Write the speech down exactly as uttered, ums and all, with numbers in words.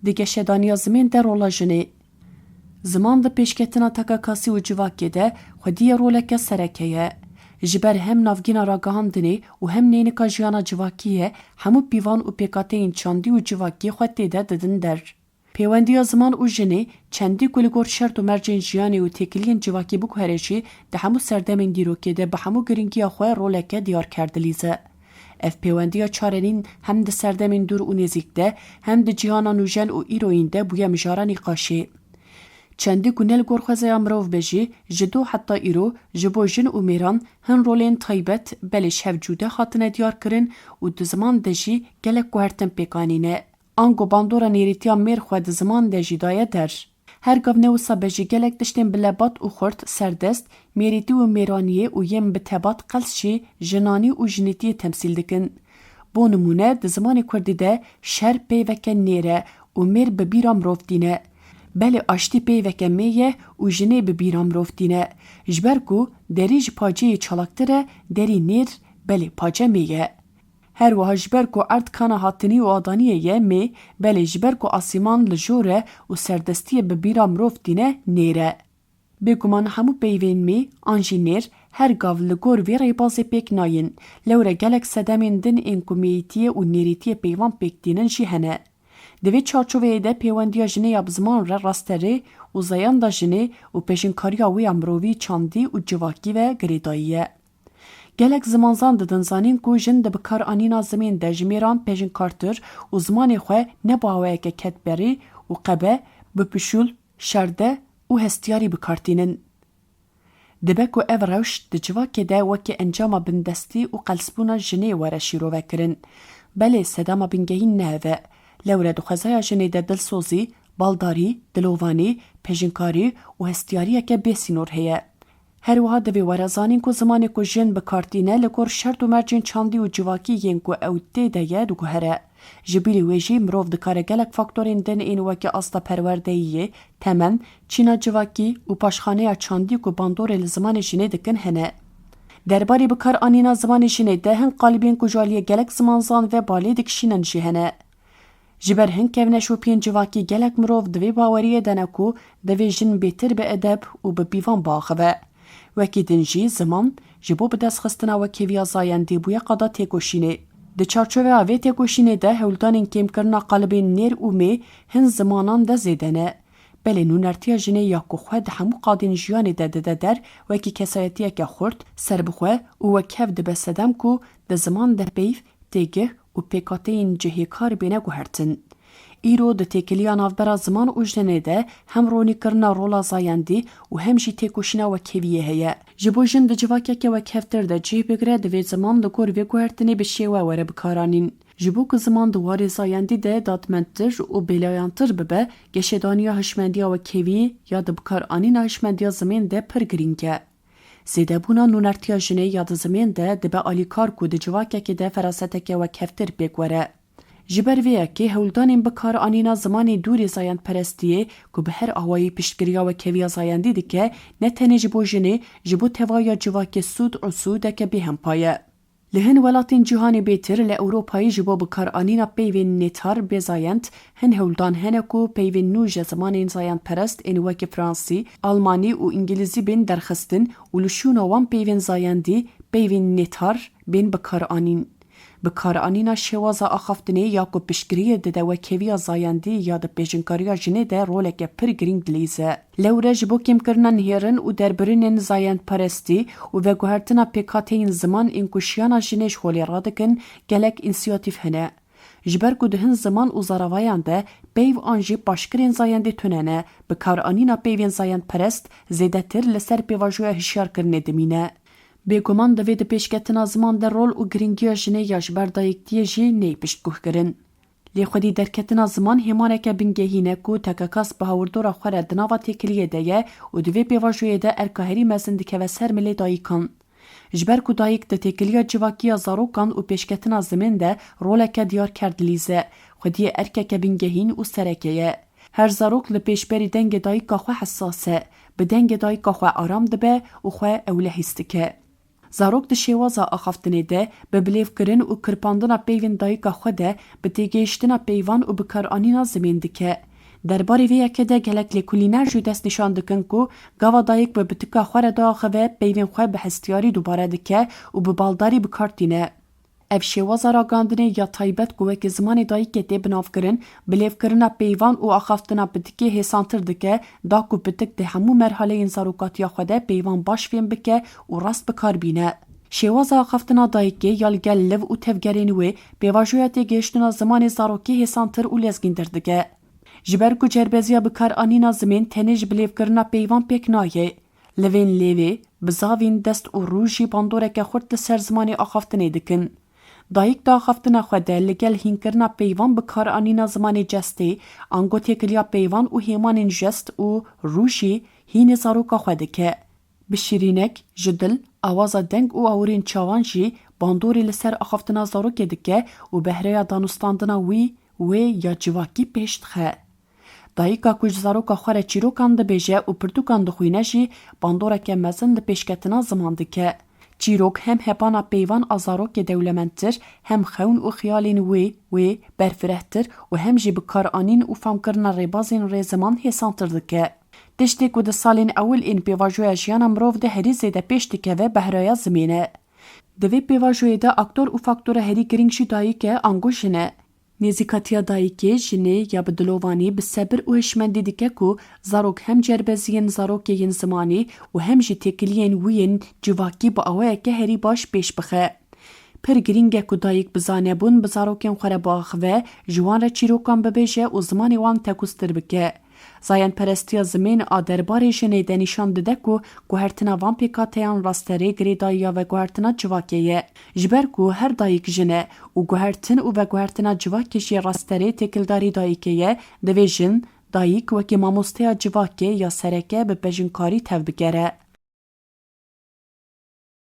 Di geşedaniya zimên de rola jinê. Ziman di pêşketina takakasî û civakê de xwedî ye roleke sereke ye. Ji ber hem navgîna ragihandinê û hem neynika jiyana civakî ye, hemû pîvan û pêkhateyên çandî û civakî xwe tê de didin der. Pêwendiya ziman û jinê çendî ku li gor şert û mercên jiyanê û têkiliyên civakî biguhere jî, di hemû serdemên dîrokê de bi hemû giringiya xwe roleke diyarker dilîze. Ev pêwendiya çarenîn hem di serdemên dûr û nêzîk de, hem di cîhana nûjen û îroyîn de bûye mijara nîqaşê. Çendî ku ne li gor xwezaya mirov be jî, ji do heta îro ji bo jin û mêran hin rolên taybet, belê ji hev cude hatine diyarkirin û di ziman de jî gelek guhertin pêk anîne. Ango bandora nêrîtiya mêr xwe di ziman de jî daye der. Her gav ne wisa be jî, gelek tiştên bi lebat û xurt, serdest, mêrîtî û mêraniyê û yên bi tebat qels jî jinanî û jinîtiyê temsîl dikin. Bo nimûne, di zimanê kurdî de şer peyveke nêr e û mêr bi bîra mirov tîne. Belê aştî peyveke mê ye û jinê bi bîra mirov tîne. Ji ber ku derî ji paceyê çalaktir e, derî nêr, belê pace mê ye. Her wiha ji ber ku erd kana hatinî û adaniyê ye, mê, belê ji ber ku asîman li jor e û serdestiyê bi bîra mirov tîne, nêr e. Bêguman hemû peyvên mê an jî nêr her gav li gor vê rêbazê pêk nayên. Lewre gelek sedemên din ên ku mêyîtiyê û nêrîtiyê peyvan pêk tînin jî hene. Di vê çarçoveyê de pêwendiya jinê ya bi ziman re raste rê û zayenda jinê û pejînkariya wê ya mirovî, çandî û civakî ve girêdayî ye. Gelek zimanzan didin zanîn ku jin di bikaranîna zimên de ji mêran pejînkartir û zimanê xwe ne bi awayeke kedberî û qebe, bi pişûl, şerde û hestiyarî bi kar tînin. Dibe ku ev rewş di civakê de wekî encama bindestî û qelsbûna jinê were şîrovekirin. Belê sedema bingehîn ne ev e. Lewre di xwezaya jinê de dilsozî, baldarî, dilovanî, pejînkarî û hestiyariyeke bêsînor heye. Her wiha divê were zanîn ku zimanê ku jin bi kar tîne li gor şert û mercên çandî û civakî yên ku ew tê de ye diguhere. Ji bîrî wê jî mirov dikare gelek faktorên din ên wekî asta perwerdeyiyê, temen, çîna civakî û paşxaneya çandî ku bandorê li zimanê jinê dikin hene. Derbarê bikaranîna zimanê jinê de hin qalibên ku ji aliyê gelek zimanzan ve balê dikişînin jî hene. Ji ber hin kevneşopiyên civakî gelek mirov di vê baweriyê de ne ku divê jin bêtir bi edeb û bi pîvan biaxive. Wekî din jî ziman ji bo bidestxistina wekheviya zayendî bûye qada têkoşînê. Di çarçoveya vê têkoşînê de hewldanên kêmkirina qalibên nêr û mê hin zimanan de zêde ne. Belê nûnertiya jinê ya ku xwe di hemû qadên jiyanê de dide der, wekî kesayetiyeke xurt, serbixwe û wekhev dibe sedem ku di ziman de peyv, têgih û pêkhateyên cihêkar bêne guhertin. Îro di têkiliya navbera ziman û jinê de hem ronîkirina rola zayendî û hem jî têkoşîna wekheviyê heye. Ji bo jin di civakeke wekhevtir de cih bigire, divê ziman li gor vê guhertinê bi şêwe were bikaranîn. Ji bo ku ziman di warê zayendî de dadmendtir û bêlayantir bibe, geşedaniya hişmendiya wekhevî ya di bikaranîna hişmendiya zimên de pir girîng e. Zêdebûna nûnertiya jinê ya di zimên de dibe alîkar ku di civakekê de feraseteke wekhevtir pêk were. Ji ber vê yekê hewldanên bikaranîna zimanê dûrê zayendperestiyê ku bi her awayî piştgiriya wekheviya zayendî dike, ne tenê ji bo jinê, ji bo tevahiya civakê sûd û sûdeke bêhempa ye. Li hin welatên cîhanê bêtir li Ewropayê ji bo bikaranîna peyvên nêtar bê zayend, hin hewldan hene ku peyvên nû ji zimanên zayendperest ên wekî fransî, almanî û îngilîzî bên derxistin û li şûna wan peyvên zayendî peyvên nêtar bên bikaranîn. Bikaranîna şêwaza axaftinê ya ku piştgiriyê dide wekheviya zayendî ya di pêjinkariya jinê de roleke pir girîng dilîze. Lewre ji bo kêmkirina nihêrin û derbirinên zayendperestî û veguhertina pêkhateyên ziman ên ku şiyana jinê ji holê radikin, gelek însiyatîf hene. Ji ber ku di hin ziman û zaravayan de peyv an jî paşkirên zayendî tune ne, bikaranîna peyvên zayendperest zêdetir li ser pêvajoya hişyarkirinê dimîne. Bêguman divê di pêşketina ziman de rol û girîngiya jinê ya ji ber dayiktiyê jî neyê piştguhkirin. Lê xwedî derketina ziman hêmaneke bingehîn e ku tekekas bi hawirdora xwe re di nava têkiliyê de ye û di vê pêvajoyê de erka herî mezin dikeve ser milê dayikan. Ji ber ku dayik di têkiliya civakî ya zarokan û pêşketina zimên de roleke diyarker dilîze, xwediyê erkeke bingehîn û sereke ye. Her zarok li pêşberî dengê dayika xwe hesas e. Bi dengê dayika xwe aram dibe û xwe ewle hîs dike. Zarok di şêwaza axaftinê de bi bilêvkirin û kirpandina peyvên dayika xwe de bi têgihiştina peyvan û bikaranîna zimên dike. Derbarê vê yekê de gelek lêkolîner jî destnîşan dikin ku gava dayik bi pitika xwe re diaxive, peyvên xwe bi hestiyarî dubare dike û bi baldarî bi kar tîne. Ev şêwaza ragihandinê ya taybet ku wekî zimanê dayikê tê binavkirin, bilêvkirina peyvan û axaftina pitikê hêsantir dike, da ku pitik di hemû merhaleyên zarokatiya xwe de peyvan baş fêm bike û rast bi kar bîne. Şêwaza axaftina dayikê ya li gel liv û tevgerên wê pêvajoya têgihiştina zimanê zarokî hêsantir û lezgîntir dike. Ji ber ku cerbeziya bikaranîna zimên tenê ji bilêvkirina peyvan pêk nayê, livên lêvê, bizavên dest û rû jî bandoreke xurt li ser zimanê axaftinê dikin. Dayik di axaftina xwe de li gel hînkirina peyvan bikaranîna zimanê jestê, ango têkiliya peyvan û hêmanên jest û rû jî hînê zaroka xwe dike. Bi şirînek, ji dil, awaza deng û awirên çavan jî bandorê li ser axaftina zarokê dike û behreya danûstandina wî, wê ya civakî pêş dixe. Dayika ku ji zaroka xwe re çîrokan dibêje û pirtûkan dixwîne jî bandoreke mezin li pêşketina ziman dike. Çîrok hem hebana peyvan a zarokê dewlemendtir, hem xewn û xiyalên wê, wê berfirehtir û hem jî bikaranîn û famkirina rêbazên rêziman hêsantir dike. Tiştê ku di salên ewil ên pêvajoya jiyana mirov de herî zêde pêş dikeve behraya zimên e. Di vê pêvajoyê de aktor û faktora herî girîng jî dayik e, ango jin e. Nêzîkatiya dayikê, jinê ya bi dilovanî, bi sebir û hişmendî dike ku zarok hem cerbeziyên zarokê yên zimanî û hem jî têkiliyên wî yên civakî bi awayeke herî baş pêş bixe. Pir girîng e ku dayik bi zanebûn bi zarokên xwe re biaxive, ji wan re çîrokan bibêje û zimanê wan tekûztir bike. Zayenperestiya zimên a derbarê jinê de nîşan dide ku guhertina van pêkhateyan rasterê girêdayiya veguhertina civakê ye. Ji ber ku her dayik jin e û guhertin û veguhertina civakê jî rasterê têkildarî dayikê ye, divê jin, dayik wekî mamosteya civakê ya sereke bi pejinkarî tevbigere.